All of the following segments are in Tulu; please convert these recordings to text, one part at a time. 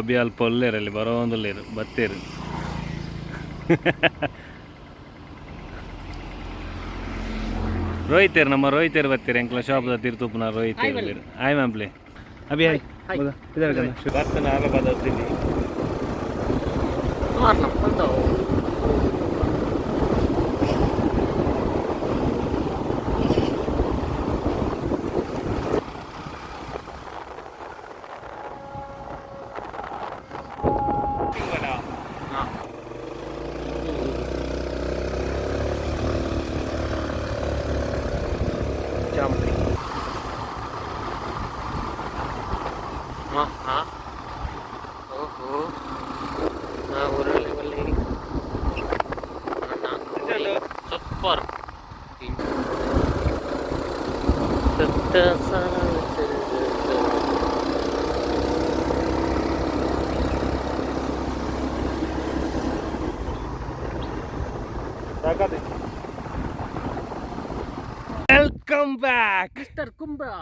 ಅಭಿ ಅಲ್ಪ ಒಲ್ಲೇರಲ್ಲಿ ಬರೋಂದುಲ್ಲೇರು ಬತ್ತೇರು. ರೋಹಿತೇರು, ನಮ್ಮ ರೋಹಿತೇರು ಬತ್ತೀರಿ. ಎಂಕ್ಲ ಶಾಪ್ದ ತಿರ್ತುಪ್ಪುನ ರೋಹಿತೇರು. ಹಾಯ್ ಮ್ಯಾಮ್ಪ್ಲೆ. ಅಭಿ ಹಾಯ್. ಬರ್ತನ ಆಗ ಬದತ್ತಿಲ್ಲಿ. ಜಾಂಪ್ರಿ. ಹಾಂ ಹಾಂ, ಓಹೋ, ஒரு level. Super. Welcome back. Mister Kumbla.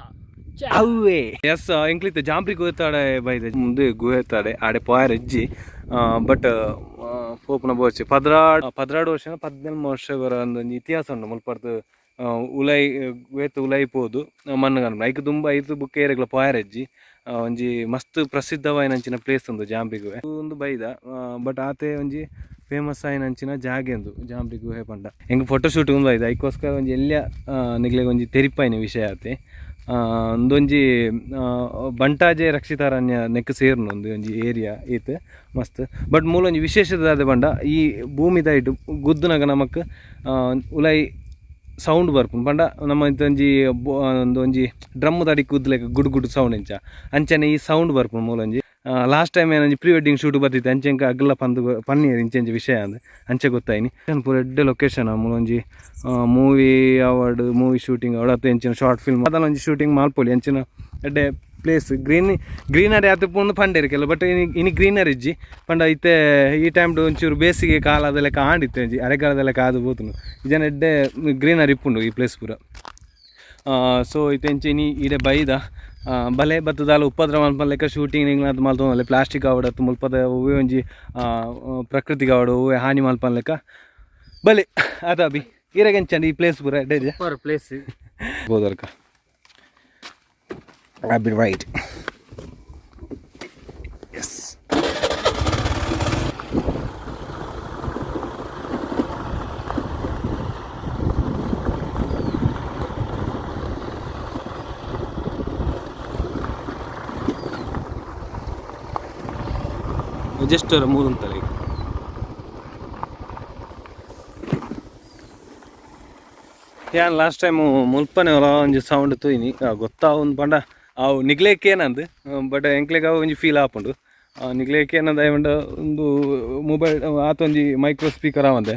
ಅವ್ವೇ, ಎಸ್, ಎಂಕ್ಲಿತ್ತ ಜಾಂಪ್ರಿ ಗುಹೆತಾಡೆ ಬೈದೆ. ಮುಂದೆ ಗುಹೆತಾಡೆ ಆಡೆ ಪೋಯರ್ ಇಜ್ಜಿ. ಬಟ್ ಪೋಪುನ ಬೋರ್ಚಿ. 12 12 ವರ್ಷ, 18 ವರ್ಷ ಒಂದೊಂಜಿ ಇತಿಹಾಸ ಉಂಡು. ಮುಲ್ಪರ್ದು ಉಲೈ ಗುಹೆತ್ ಉಲೈ ಪೋದು ಮಣ್ಣು ಕನ್ಪುನ. ಐಕ್ ದುಂಬ ಐತು ಬುಕ್ಕ ಏರೆಗ್ಲ ಪೋಯರ್ ಇಜ್ಜಿ. ಒಂಜಿ ಮಸ್ತ್ ಪ್ರಸಿದ್ಧವಾಯಿನಂಚಿನ ಪ್ಲೇಸ್ ಉಂದು ಜಾಂಬ್ರಿ ಗುಹೆ. ಒಂದು ಬೈದ, ಬಟ್ ಆತೆ ಒಂಜಿ ಫೇಮಸ್ ಆಯಿನಂಚಿನ ಜಾಗೆ ಉಂದು ಜಾಂಬ್ರಿ ಗುಹೆ ಪಂಡ. ಎಂಕ್ ಫೋಟೋ ಶೂಟ್ ಉಂದು ಬೈದ. ಐಕೋಸ್ಕರ ಒಂಜಿ ಎಲ್ಯ ನಿಗ್ಲೆಗ್ ಒಂಜಿ ತೆರಿಪಾಯಿನ ವಿಷಯ ಆತೆ. ಉಂದೊಂಜಿ ಬಂಟಾಜೆ ರಕ್ಷಿತಾರಣ್ಯ ನೆಕ್ ಸೇರ್ನು ಒಂದು ಒಂಜಿ ಏರಿಯಾ ಈತ್ ಮಸ್ತ್. ಬಟ್ ಮೂಲೊಂಜಿ ವಿಶೇಷದ ಪಂಡ ಈ ಭೂಮಿದ ಇಟ್ಟು ಗುದ್ದುನಗ ನಮಕ್ ಉಲೈ ಸೌಂಡ್ ಬರ್ಪುಂಡು. ಪಂಡ ನಮ್ಮ ಒಂಜಿ ಒಂಜಿ ಡ್ರಮ್ ದಡಿ ಕುದ್ಲೆಕ ಗುಡ್ ಗುಡ್ ಸೌಂಡ್ ಇಂಚ ಅಂಚನೆ ಈ ಸೌಂಡ್ ಬರ್ಪುಂಡು. ಮೂಲೊಂಜಿ ಲಾಸ್ಟ್ ಟೈಮ್ ಏನೊಂಜಿ ಪ್ರೀ ವೆಡ್ಡಿಂಗ್ ಶೂಟ್ ಬತ್ತಿತ್ತು. ಅಂಚೆ ಎಂಕ್ ಅಗ್ಲ ಪಂದ್ ಪನ್ನಿಯೆರ್ ಇಂಚೆಂಚ ವಿಷಯ ಅಂದ್. ಅಂಚೆ ಗೊತ್ತಾಯಿನಿ. ಪೂರ ಎಡ್ಡೆ ಲೊಕೇಶನ್. ಮೂಲೊಂಜಿ movie award, movie shooting award ಅತ್ತ ಎಂಚಿನ ಶಾರ್ಟ್ ಫಿಲ್ಮ್ ಅದನ್ನ ಒಂಜಿ ಶೂಟಿಂಗ್ ಮಲ್ಪೊಲಿ. ಅಂಚಿನ ಎಡ್ಡೆ ಪ್ಲೇಸ್. ಗ್ರೀನರಿ ಆತುಪುಂಡು ಪಂಡೇರು ಕೆಲವು. ಬಟ್ ಇನಿ ಇನಿ ಗ್ರೀನರಿ ಇಜ್ಜಿ. ಪಂಡ ಇತ್ತೆ ಈ ಟೈಮ್ ಒಂಚೂರು ಬೇಸಿಗೆ ಕಾಲದ ಲೆಕ್ಕ ಆಂಡಿತ್ತು, ಒಂಜಿ ಅರೆಗಾಲದ ಲೆಕ್ಕ ಆದ್ ಪೋತುಂಡು. ಇಜನ ಎಡ್ಡೆ ಗ್ರೀನರಿ ಇಪ್ಪುಂಡು ಈ ಪ್ಲೇಸ್ ಪೂರ. ಸೊ ಇತ್ತೆ ಇಂಚ ಇನಿ ಇಡೆ ಬೈದ. ಬಲೆ ಬತ್ತದಾಲ ಉಪದ್ರ ಮಲ್ಪನ ಶೂಟಿಂಗ್ ಅದು ಮಲ್ತೊಂದು ಪ್ಲಾಸ್ಟಿಕ್ ಆವಡ್ ಮುಲ್ಪದ ಒವ್ವೇ ಒಂಜಿ ಪ್ರಕೃತಿಗೆ ಆವಡ್ ಒವ್ವೇ ಹಾನಿ ಮಲ್ಪನ ಲೆಕ್ಕ. ಬಲೆ ಆತ ಅಭಿ, ಈರೆಗ್ ಎಂಚಂಡ್ ಈ ಪ್ಲೇಸ್ ಪೂರ? ಎಡ್ಡೆ ಇದೆಯಾ? Super place. ಬೋದರ್ಕ I'll be right. Yes. Just ಮೂರು ಅಂತಲ್ಲ ಈಗ. ಯಾನ್ ಲಾಸ್ಟ್ ಟೈಮು ಮುಲ್ಪನೆ ಒಂಜಿ ಸೌಂಡ್ ತೂಯಿನಿ. ಗೊತ್ತಾವೊಂದು ಪಂಡ ಅವು ನಿಗ್ಲೇಕ್ ಏನಂದ್, ಬಟ್ ಎಂಕ್ಲೆಗ್ ಅವು ಒಂಜಿ ಫೀಲ್ ಆಪುಂಡು. ನಿಗ್ಲೇಕ್ ಏನಂದ ಪಂಡ ಒಂದು ಮೊಬೈಲ್ ಆತೊಂಜಿ ಮೈಕ್ರೋ ಸ್ಪೀಕರ್ ಆವಂದೆ.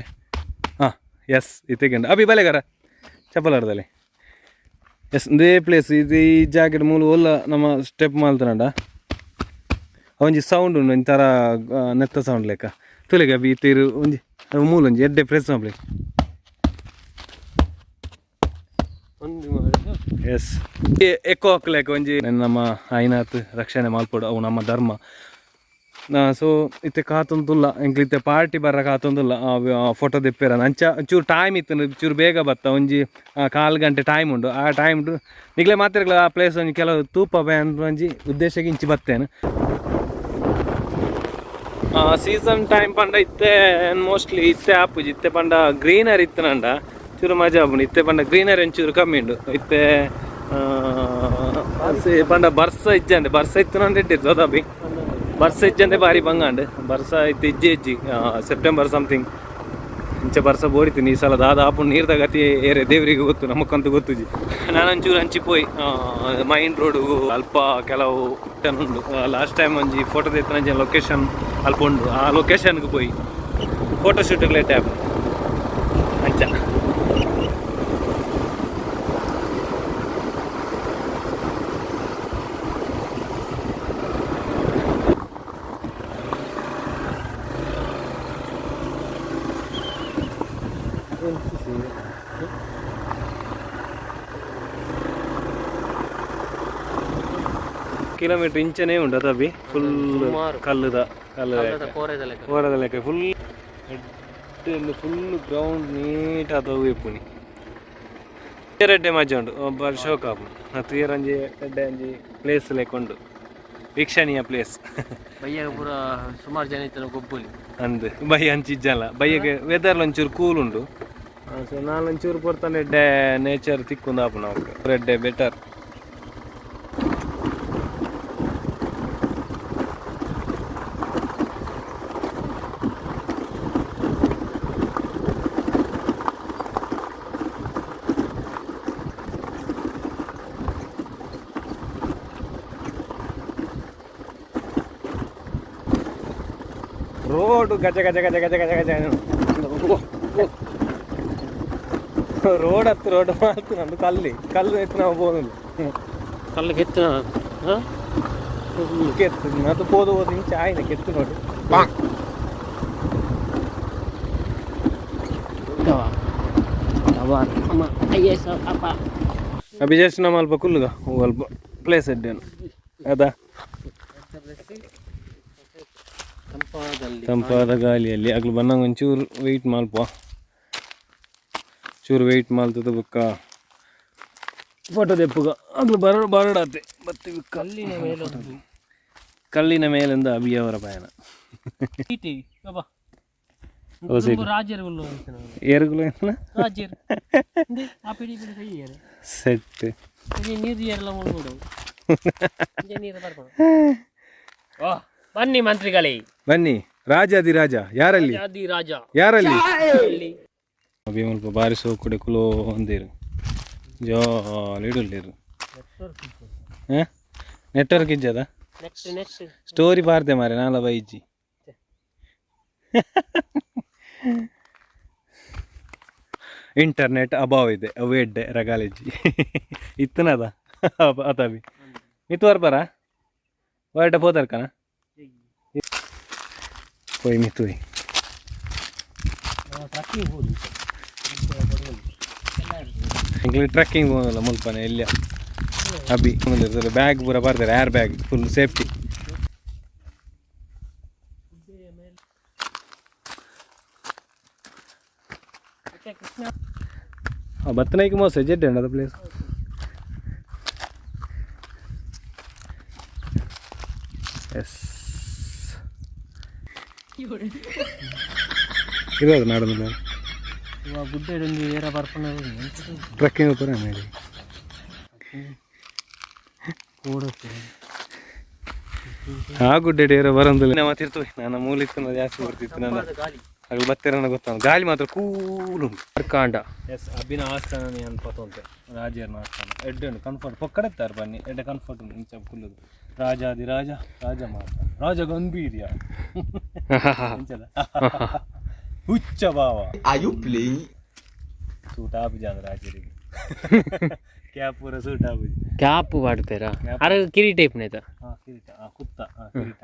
ಹಾಂ, ಎಸ್, ಇತ್ತೆಗೆಂಡ ಅಭಿ ಬಲೆಗಾರ ಚಪ್ಪಲಾರ್ದಲ್ಲಿ. ಎಸ್, ಇಂದೇ ಪ್ಲೇಸ್ ಇದು. ಈ ಜಾಕೆಟ್ ಮೂಲು ಒಲ್ಲ ನಮ್ಮ ಸ್ಟೆಪ್ ಮಲ್ತನಂಡ ಒಂಜಿ ಸೌಂಡ್ ಉಂಡು, ಒಂಥರ ನೆತ್ತ ಸೌಂಡ್ ಲೆಕ್ಕ. ತುಲೆಗೆ ಅಭಿ, ತೀರು ಒಂಜಿ ಮೂಲು ಒಂಜಿ ಎಡ್ಡೆ ಪ್ರೆಸ್ ಮಲ್ಪಲೆ. ಒಂದು. ಎಸ್, ಎಕ್ಕೋ ಹಾಕ್ಲೆಕ್ ಒಂಜಿ ನಮ್ಮ ಐನಾತ್ ರಕ್ಷಣೆ ಮಲ್ಪೊಡು, ಅವು ನಮ್ಮ ಧರ್ಮ. ಸೊ ಇತ್ತೆ ಕಾತೊಂದುಲ್ಲ ಎಂಕ್ಲು. ಇತ್ತೆ ಪಾರ್ಟಿ ಬರ್ರ ಕಾತೊಂದುಲ್ಲ ಫೋಟೋ ದೆಪ್ಪೆರ. ಅಂಚ ಚೂರು ಟೈಮ್ ಇತ್ತು, ಚೂರು ಬೇಗ ಬತ್ತ. ಒಂಜಿ ಕಾಲು ಗಂಟೆ ಟೈಮ್ ಉಂಡು. ಆ ಟೈಮ್ ನಿಗ್ಲೆ ಮಾತ್ರ ಆ ಪ್ಲೇಸ್ ಒಂಜಿ ಕೆಲವು ತೂಪ ಅಂತ ಒಂಜಿ ಉದ್ದೇಶಕ್ಕೆ ಇಂಚಿ ಬತ್ತೇನೆ. ಸೀಸನ್ ಟೈಮ್ ಪಂಡ ಇತ್ತೆ ಮೋಸ್ಟ್ಲಿ ಇತ್ತೆ ಆಪುಜಿ. ಇತ್ತೆ ಪಂಡ ಗ್ರೀನರಿ ಇತ್ತನಂಡ ಚೂರು ಮಜಾ ಆಪುಂಡು. ಇತ್ತೆ ಪಂಡ ಗ್ರೀನರಿ ಒಂಚೂರು ಕಮ್ಮಿ ಉಂಡು. ಇತ್ತೆ ಪಂಡ ಬರ್ಸ ಇಜ್ಜಂದೆ. ಬರ್ಸ ಇತ್ತು ಇಟ್ಟಿತ್ತು ಸೋದಾಬಿ. ಬರ್ಸ ಇಜ್ಜಂದೆ ಬಾರಿ ಬಂಗಾಂಡ್. ಬರ್ಸ ಇತ್ತು ಇಜ್ಜಿ ಇಜ್ಜಿ. ಸೆಪ್ಟೆಂಬರ್ ಸಮಥಿಂಗ್ ಇಂಚ ಬರ್ಸ ಬೋಡಿತೀನಿ. ಈ ಸಲ ದಾದ ಆಪುಂಡು ನೀರ್ದ ಗತಿ ಏರೆ ದೇವರಿಗೆ ಗೊತ್ತು, ನಮಕ್ಕಂತೂ ಗೊತ್ತುಜಿ. ನಾನೊಂಚೂರು ಅಂಚಿ ಪೋಯ್ ಮೈನ್ ರೋಡು ಅಲ್ಪ ಕೆಲವು ಉಂಡು. ಲಾಸ್ಟ್ ಟೈಮ್ ಒಂಜಿ ಫೋಟೋ ತೆತ್ತನಂಚಿನ ಲೊಕೇಶನ್ ಅಲ್ಪ ಉಂಡು. ಆ ಲೊಕೇಶನ್ಗೆ ಪೋಯಿ ಫೋಟೋ ಶೂಟ್ಗೆ ಲೇಟ್ ಆಪುಂಡು ಅಂಚ. ಕಿಲೋಮೀಟರ್ ಇಂಚನೇ ಉಂಡು ಅತಬಿ ಫುಲ್ ಕಲ್ಲುದ ಕಲ್ಲುದ ಕೋರದ ಲೆಕ್ಕ ಫುಲ್ ಫುಲ್ ಗ್ರೌಂಡ್ ನೀಟ್ ಆದ ಇಪ್ಪುನಿ ಎಡ್ಡೆ ಮಜಾ ಉಂಡು ಬಾರಿ ಶೋಕ್ ಆಪುಂಡು ತುಯರಂಜಿ ಎಡ್ಡೆ ಅಂಜಿ ಪ್ಲೇಸ್ ಲೆಕ್ಕ ಉಂಡು ವೀಕ್ಷಣೀಯ ಪ್ಲೇಸ್. ಬಯ್ಯಾಗ ಪೂರ ಸುಮಾರು ಜನ ಇತ್ತನ ಗೊಬ್ಬುಲಿ. ಅಂದ್ ಬೈ ಅಂಚಿಜ್ಜಲ್ಲ ಬಯ್ಯಗೆ ವೆದರ್ ಒಂಚೂರು ಕೂಲ್ ಉಂಡು. ಸೊ ನಾನೊಂಚೂರು ಪೊರ್ತಾನೆ ಎಡ್ಡೆ ನೇಚರ್ ತಿಕ್ಕೊಂದು ಆಪುಂಡು ಅವಕ್ಕೆ ಎಡ್ಡೆ ಬೆಟರ್. ರೋಡ್ ಗಜ ಗಜ ಗಜ ಗಜ ಗಜ ಗಜ ರೋಡ್ ಹತ್ತು ರೋಡ್ ಮಾಡ್ತು ನಂದು ಕಲ್ಲಿ ಕಲ್ಲು ಎತ್ತು ನಾವು ಹೋಗುದು ಕಲ್ಲು ಕೆತ್ತಿನ ಕೆತ್ತು ಮತ್ತು ಪೋದು ಹೋದು ಇಂಚ ಆಯ್ನ ಕೆತ್ತು ನೋಡಿ. ಅಭಿಜೇಶ್ ನಮ್ಮ ಅಲ್ಪ ಕುಲ್ಲುಗ ಅಲ್ಪ ಪ್ಲೇಸ್ ಎಡ್ಡೇನು ಅದಾ ತಂಪಾದ ಗಾಳಿಯಲ್ಲಿ ಅಗ್ಲು ಬನ್ನಂಗ ಒಂಚೂರು ವೆಯ್ಟ್ ಮಲ್ಪ ಚೂರು ವೆಯ್ಟ್ ಮಾಲ್ತದ ಬುಕ್ಕ ಫೋಟೋ ದೆಪ್ಪುಗ ಅಗ್ಲು ಬರ ಬರಡಾತೆ ಬತ್ತಿ ಕಲ್ಲಿನ ಮೇಲೆ ಕಲ್ಲಿನ ಮೇಲಿಂದ ಅಭಿಯವರ ಪಯಣ. ಸೆಟ್ ಬನ್ನಿ ಮಂತ್ರಿಗಳೇ ಬನ್ನಿ. ರಾಜಾದಿ ರಾಜ ಯಾರಲ್ಲಿ ರಾಜ ಯಾರಲ್ಲಿ ಅಭಿ ಮುಲ್ಪ ಬಾರಿ ಸೋಕುಡೆ ಕುಲೋ ಒಂದೇರು ಜಾಲಿ ಇಡುಲ್ಲೇರು ನೆಟ್ವರ್ಕ್ ಇಜ್ಜದ ಸ್ಟೋರಿ ಬಾರ್ದೆ ಮಾರೆ ನಾಲ ಬೈಜಿ. ಇಂಟರ್ನೆಟ್ ಅಭಾವ ಇದೆ ಅವು ಎಡ್ಡೆ ರಗಾಲೆಜ್ಜಿ ಇತ್ತನದ ಅತಬಿ ಮಿತ್ವಾರ್ ಬರ ಹೊರಟ ಪೋತರ್ಕನ ಪೋಯ್ ಮಿತ್ತುಯ್ ಎಂಕ್ಲೆ ಟ್ರೆಕ್ಕಿಂಗ್ ಹೋಗಲ್ಲ ಮುಲ್ಪನೆ ಎಲ್ಲ ಅಭಿ ಬ್ಯಾಗ್ ಪೂರ ಬರ್ತಾರೆ ಏರ್ ಬ್ಯಾಗ್ ಫುಲ್ ಸೇಫ್ಟಿ. ಬತ್ತನೈಕ್ ಮೋಸ ಜೆಡ್ಡೆ ಉಂಡು ಅದು ಪ್ಲೇಸ್. ಎಸ್ ಇದು ನಾಡೋದು ಟ್ರೆಕ್ಕಿಂಗ್ ಪೂರ ಮೇಲೆ ಆ ಗುಡ್ಡೆ ಏರ ಬರಂದಿಲ್ಲ ನಮ್ಮ ತಿರ್ತು ನನ್ನ ಮೂಲಿತ್ತು ಜಾಸ್ತಿ ಬರ್ತಿತ್ತು ನನ್ನ ಅದು ಬತ್ತಿರನ ಗೊತ್ತ ಗಾಳಿ ಮಾತ್ರ ಕೂಲ್ ಉಂಟು. ಕಾಂಡ ಎಸ್ ಅಭಿನ ಆಸ್ಥಾನ ಅನ್ಪತೊಂತೆ ರಾಜರ್ನ ಆಸ್ಥಾನ ಎಡ್ಡೆ ಉಂಟು ಕಂಫರ್ಟ್ ಪೊಕ್ಕಡೆತ್ತಾರೆ ಬನ್ನಿ ಎಡ್ಡೆ ಕಂಫರ್ಟ್ ಉಂಟು ಇಂಚ ಕುಲ್ಲುದು ರಾಜಾದಿ ರಾಜ ರಾಜ ಮಾತ ರಾಜ ಗಂಭೀರ್ಯ ಹುಚ್ಚ ಭಾವ. Are you playing? Suit ಆಪುಜಿ ಅಂದ್ರೆ ರಾಜರಿಗೆ ಕ್ಯಾಪ್ ಪೂರ ಸೂಟ್ ಆಪುಜಿ. ಕ್ಯಾಪ್ ಪಾಡ್ಪೇರಾ ಅರ ಕಿರೀಟ ಇಪ್ಪುನೇತ ಹಾ ಕಿರೀಟ ಆ ಕುತ್ತ ಆ ಕಿರೀಟ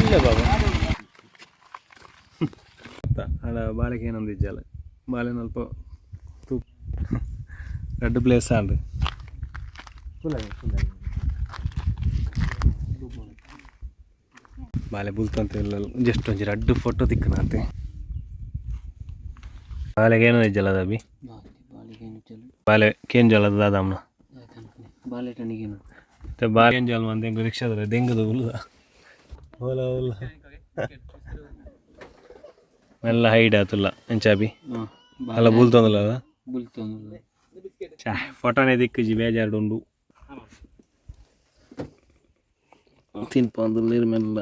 ಇಲ್ಲ ಬಾಬಾ ಅಡ ಬಾಳೆಗೆ ಏನೊಂದು ಇಜ್ಜಾಲ ಬಾಳೆ ಅಲ್ಪ ತೂ ರಡ್ಡು ಪ್ಲೇಸ್ ಆಂಡ್ ಬಾಳೆ ಬುಲ್ತಂತ ಇಲ್ಲ ಜಸ್ಟ್ ಒಂಜಿ ರಡ್ಡು ಫೋಟೋ ತಿಕ್ಕನಾತೆ ಬಾಳೆಗೆ ಏನೋ ಇಜ್ಜಲ್ಲ ಅಬಿ ಬಾಳೆ ಕೇನ್ ಜಲದ ದಾದಮ್ನ ಬಾಳೆ ಟಣಿಗೇನು ಮತ್ತೆ ಬಾಳೆ ಜಲ ಅಂತ ಎಂಕ್ ರಿಕ್ಷಾದ ದೆಂಗದ ಉಲ್ಲದ ಓಲ ಓಲ ಮೆಲ್ಲ ಹೈಡ್ ಆತುಲ್ಲ ಎಂಚಾಬಿ ಅಲ್ಲ ಬುಲ್ತೊಂದಲ್ಲ ಅದ ಬುಲ್ತೊಂದು ಛಾ ಫೋಟೋನೇ ದಿಕ್ಕುಜಿ ಬೇಜಾರ್ಡು ಉಂಡು ತಿನ್ಪಂದುಲ್ಲೇರು ಮೆಲ್ಲ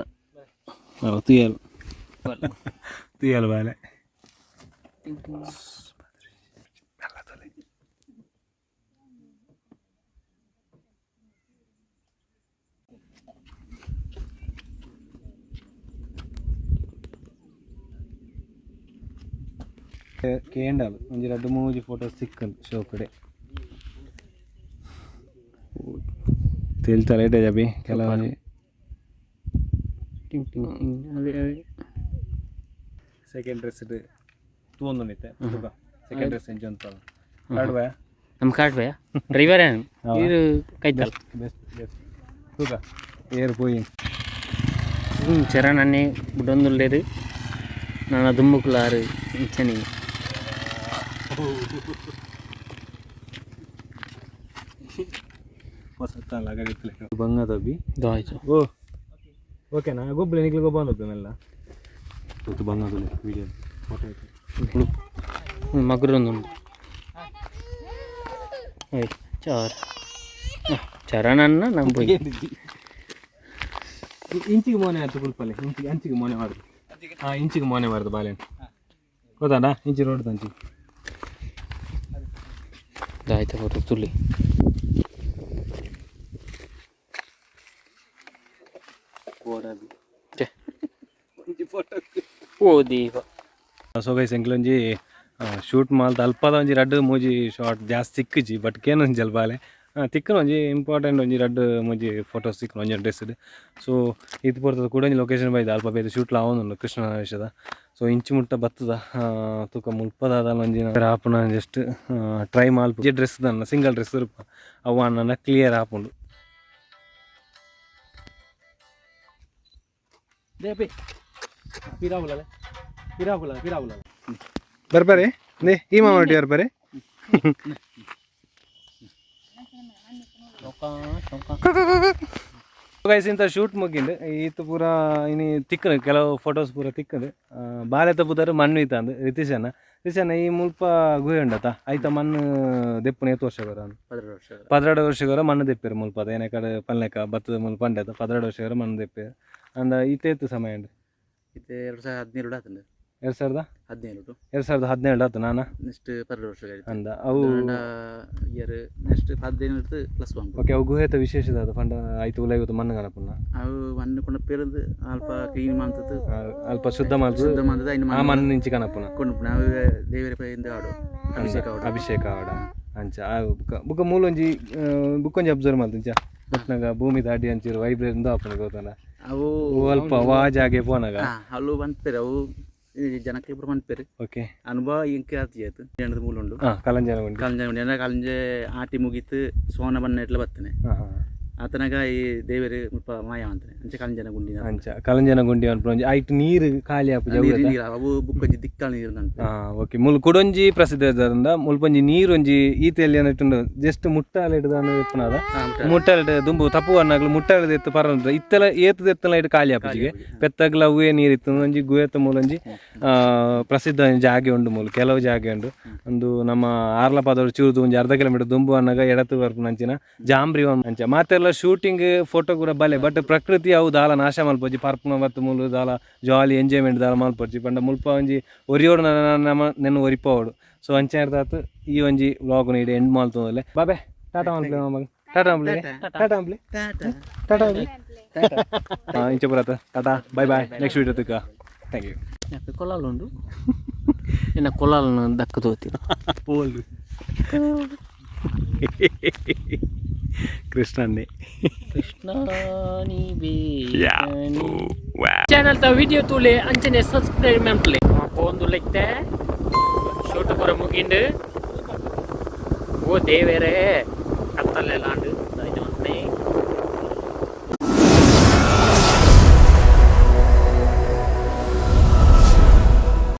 ತುಯಲ್ ತುಯಲ್ ಬಾಲೆ ಕೇಂಡಲ್ ಒಂಜಿ ರಡ್ಡು ಮೂಜಿ ಫೋಟೋಸ್ ಸಿಕ್ಕಲ್ ಶೋಕಡೆ ತೇಲ್ತಾರೆ ಎಡ್ಡೆ ಜಬಿ ಕೆಲವೊಂಜಿ ಟಿಂಗ್ ಟಿಂಗ್ ಟಿಂಗ್ ಅದೇ ಅದೇ ಸೆಕೆಂಡ್ ಡ್ರೆಸ್ ತೂವೊಂದುಂಡಿತ್ತೆ ಸೆಕೆಂಡ್ ಡ್ರೆಸ್ ಎಂಚ ಉಂಟು ನಡುವೆ. ನಮ್ಮ ಕಾಟ್ ಭಯ ಡ್ರೈವರ್ ಏನು ಇದು ಕೈತಲ್. ಬೆಸ್ಟ್ ಬೆಸ್ಟ್ ತೂಕ ಏರ್ ಪೋಯಿ. ಚರಣನ್ನೇ ಬುಡೊಂದುಲ್ಲೇರು ನನ್ನ ದುಂಬುಕುಲಾರು ಇಂಚನಿ. ಬಂಗ ತಬ್ಬಿ. ಆಯ್ತು. ಓ ಓಕೆನಾ? ಗೊಬ್ಬಲೆ ನಿಕ್ಲು ಗೊಬ್ಬ ಅಂದದ್ದು ಮೆಲ್ಲ ತೂತು ಬಂಗ ವಿಡಿಯೋ ಫೋಟೋ. ಮಗುರೊಂದುಂಡು. ಓಯ್ ಚಾರ್ ಚರಣನ್ನ ನಮ್ಮ. ಇಂಚಿಗೆ ಮೋನೆ ಆಯ್ತು ಕುಲ್ಪಲ್ಲಿ ಇಂಚಿಗೆ ಅಂಚಿಗೆ ಮೋನೆ ಮಾಡುದು. ಹಾಂ, ಇಂಚಿಗೆ ಮೋನೆ ಮಾಡುದು ಬಾಳೆಹಣ್ಣು ಗೊತ್ತಾಡ ಇಂಚಿ ರೋಡ್ ಅಂಚಿ. ಆಯ್ತು ಫೋಟೋ ತುಲಿ. ಓ ದೀಪ. ಸೊ ಗೈಸ್, ಎಂಕ್ಲೊಂಜಿ ಶೂಟ್ ಮಾಲ್ತ ಅಲ್ಪದ ಒಂಜಿ ರಡ್ಡ್ ಮೂಜಿ ಶಾರ್ಟ್ ಜಾಸ್ತಿ ತಿಕ್ಕುಜಿ, ಬಟ್ ಕೇನೊಂಜಿ ಬಾಲೆ ತಿಕ್ಕನ ಒಂಜಿ ಇಂಪಾರ್ಟೆಂಟ್ ಒಂಜಿ ರಡ್ಡ್ ಮೂಜಿ ಫೋಟೋಸ್ ತಿಕ್ಕನ ಒಂಜಿ ಡ್ರೆಸ್. ಸೊ ಇದು ಪೊರ್ತದ ಕೂಡ ಒಂಜಿ ಲೊಕೇಶನ್ ಬೈದ ಅಲ್ಪ ಬೇತೆ ಶೂಟ್ಲ ಆವೊಂದುಂಡು ಕೃಷ್ಣನ ವೇಷದ. ಸೊ ಇಂಚು ಮುಟ್ಟ ಬತ್ತದ ತೂಕ ಮುಲ್ಪದ ಒಂಜಿ ಆಪುನ ಜಸ್ಟ್ ಟ್ರೈ ಮಾಲ್ಪ ಡ್ರೆಸ್ ದನ್ನ ಸಿಂಗಲ್ ಡ್ರೆಸ್ ಇರ್ಪ ಅವು ಅನ್ನ ಕ್ಲಿಯರ್ ಆಪುಂಡು. ಬರ್ಬಾರೆ ನೇ ಈ ಮಾಮಾಟಿ ಬರ್ಬಾರೆ. ಗೈಸ್, ಇಂಥ ಶೂಟ್ ಮುಗಿಂಡು ಈತ ಪೂರ ಇನಿ ತಿಕ್ಕನು ಕೆಲವು ಫೋಟೋಸ್ ಪೂರ ತಿಕ್ಕದು. ಬಾಲೆ ತಪ್ಪುದಾರು ಮಣ್ಣು ಈತ ಅಂದು ರಿತೀಶನ ರಿತೀಶನ ಈ ಮುಲ್ಪ ಗುಹೆ ಉಂಡತ ಐತ ಮಣ್ಣು ದೆಪ್ಪುನ ಏತು ವರ್ಷ ಬರ? 12 ವರ್ಷ. 12 ವರ್ಷಗರ ಮಣ್ಣು ದೆಪ್ಪೇರು ಮುಲ್ಪ ಏನೇ ಕಡೆ ಪಲ್ಲೆಕ ಬತ್ತದ ಮುಲ್ಪ ಪಂಡೆತ 12 ವರ್ಷಗರ ಮಣ್ಣು ದೆಪ್ಪೇರು ಅಂದ. ಈತೇತು ಸಮಯ ಉಂಡು? ಇದು 2017 ಆತಂಡು. ಎರಡು ಸಾವಿರದ 17. 2017 ಆತು ನಾನಾ. ನೆಕ್ಸ್ಟ್ 12 ವರ್ಷ ಆಯ್ತು. ಅಂದ ಅವು year next 17 plus 1. Okay, ಅವು ಗುಹೆತ ವಿಶೇಷದ ಅದು ಪಂಡ ಐತು ಉಲೈ ಇವತ್ತು ಮಣ್ಣು ಗಣಪನ್ನ. ಅವು ಮಣ್ಣು ಕೊಂಡ ಪೇರಂದು ಅಲ್ಪ ಕ್ಲೀನ್ ಮಾಡ್ತದ್ದು. ಅಲ್ಪ ಶುದ್ಧ ಮಲ್ತು. ಶುದ್ಧ ಮಾಡ್ತದ್ದು ಐನು. ಆ ಮಣ್ಣು ನಿಂಚಿ ಕಣಪುನ. ಕೊಂಡು ನಾವು ದೇವರ ಇಂದ ಆಡು ಅಭಿಷೇಕ ಆಡು. ಅಭಿಷೇಕ ಆಡ ಅಂಚ. ಆ ಬುಕ್ಕ ಬುಕ್ಕ ಮೂಲೊಂಜಿ ಬುಕ್ಕೊಂಜಿ ಅಬ್ಸರ್ವ್ ಮಲ್ತುಂಚ ಬತ್ನಾಗ ಭೂಮಿ ದಾಡಿ ಅಂಚಿರು ವೈಬ್ರೇಟ್ ಆಪುನ ಗೊತ್ತಲ್ಲ. ಅವು ಅಲ್ಪ ವಾ ಜಾಗೆ ಪೋನಾಗ. ಅಲ್ಲು ಬಂದ್ಪೇರು ಅವು ಈ ಜನಕ್ಕೆ ಪೂರ ಬಂದ್ಪೇರು. ಓಕೆ. ಅನುಭವ ಇಂಕೆ ಆತು ಆಯ್ತು ಎಂಟು ಮೂಲ ಉಂಡು. ಹಾಂ, ಕಲಂಜನ ಉಂಟು. ಕಲಂಜೆ ಉಂಡು. ಏನ ಕಲಂಜೆ ಆಟಿ ಮುಗೀತು ಸೋನ ಬಣ್ಣ ಎಟ್ಲ ಬರ್ತೇನೆ. ಹಾಂ ಹಾಂ ಆತನಾಗ ಈ ದೇವರು ಮುಲ್ಪ ಮಾಯ ಅಂತಾನೆ ಅಂಚೆ ಕಲಂಜನ ಗುಂಡಿನ. ಅಂಚ ಕಲಂಜನ ಗುಂಡಿ ಅನ್ಪುನ ಐಟ್ ನೀರು ಖಾಲಿ ಆಪುಜ. ನೀರು ನೀರು ಅವು ಬುಕ್ಕೊಂಜಿ ದಿಕ್ಕಾಲ ನೀರು ಅಂತ. ಹಾಂ, ಓಕೆ. ಮುಲ್ ಕುಡೊಂಜಿ ಪ್ರಸಿದ್ಧ ಇದ್ದರಿಂದ ಮುಲ್ಪೊಂಜಿ ನೀರೊಂಜಿ ಈತೆಯಲ್ಲಿ ಏನಿಟ್ಟುಂಡು ಜಸ್ಟ್ ಮುಟ್ಟಾಲೆ ಹಿಡ್ದಾನು ಇಪ್ಪುನಾದ ಮುಟ್ಟಾಲೆ ದುಂಬು ತಪ್ಪು ಅನ್ನಾಗ್ಲು ಮುಟ್ಟಾಲೆ ಎತ್ತು ಪರ ಇತ್ತೆಲ್ಲ ಏತದ ಎತ್ತಲ ಇಟ್ಟು ಖಾಲಿ ಆಪುಜಿಗೆ ಪೆತ್ತಗ್ಲ ಅವೇ ನೀರು ಇತ್ತು. ಒಂಜಿ ಗುಹೆತ ಮೂಲೊಂಜಿ ಪ್ರಸಿದ್ಧ ಒಂಜಿ ಜಾಗೆ ಉಂಡು ಮೂಲು ಕೆಲವು ಜಾಗೆ ಉಂಡು. ಒಂದು ನಮ್ಮ ಆರ್ಲಪಾದವರು ಚೂರುದು ಒಂಜಿ ಅರ್ಧ ಕಿಲೋಮೀಟರ್ ದುಂಬು ಅನ್ನಾಗ ಎಡತು ಬರ್ಪುನಂಚಿನ ಜಾಂಬ್ರಿ ಒಂದ್ ಅಂಚ ಮಾತೆಲ್ಲ ಶೂಟಿಂಗ್ ಫೋಟೋ ಕೂಡ ಬಲೆ. ಬಟ್ ಪ್ರಕೃತಿ ಅವು ದಾಲ ನಾಶ ಮಲ್ಪೊಜಿ ಪರ್ಪುನ ಬತ್ತು ಮೂಲು ದಾಲ ಜಾಲಿ ಎಂಜಾಯ್ಮೆಂಟ್ ದಾಲ ಮಲ್ಪೊಜಿ ಪಂಡ ಮುಲ್ಪ ಒಂಜಿ ಒರಿಯೋಡು ನಮ್ಮ ನೆನ್ನು ಒರಿಪೋಡು. ಸೊ ಅಂಚ ಇರ್ದಾತು ಈ ಒಂಜಿ ವ್ಲಾಗ್ ಇಡೆ ಎಂಡ್ ಮಲ್ತೊಂದುಲ್ಲೆ. ಬಾಬೆ ಟಾಟಾ ಮಲ್ಪಲೆ ಮಗ ಟಾಟಾ ಮಲ್ಪಲೆ ಟಾಟಾ ಮಲ್ಪಲೆ ಟಾಟಾ ಮಲ್ಪಲೆ ಇಂಚ ಪುರತ tata bye bye next video ತುಕ. Thank you. ಕೊಲಾಲು ಉಂಡು ಎನ್ನ ಕೊಲಾಲನ್ನು ದಕ್ಕ ತೋತೀನಿ. ಓಲ್ಡು ಕೃಷ್ಣನ್ನೇ. ಕೃಷ್ಣ ಚಾನಲ್ ತ ವಿಡಿಯೋ ತೂಲೆ ಅಂಚನೆ ಸಬ್ಸ್ಕ್ರೈಬ್ ಮಲ್ಪಲೆ. ಪೋಂದು ಲೆಕ್ತೆ ಶೂಟ್ ಪೂರ ಮುಗಿಂಡು. ಓ ದೇವೇರೇ ಕತ್ತಲೆಲ್ಲ ಆಂಡು.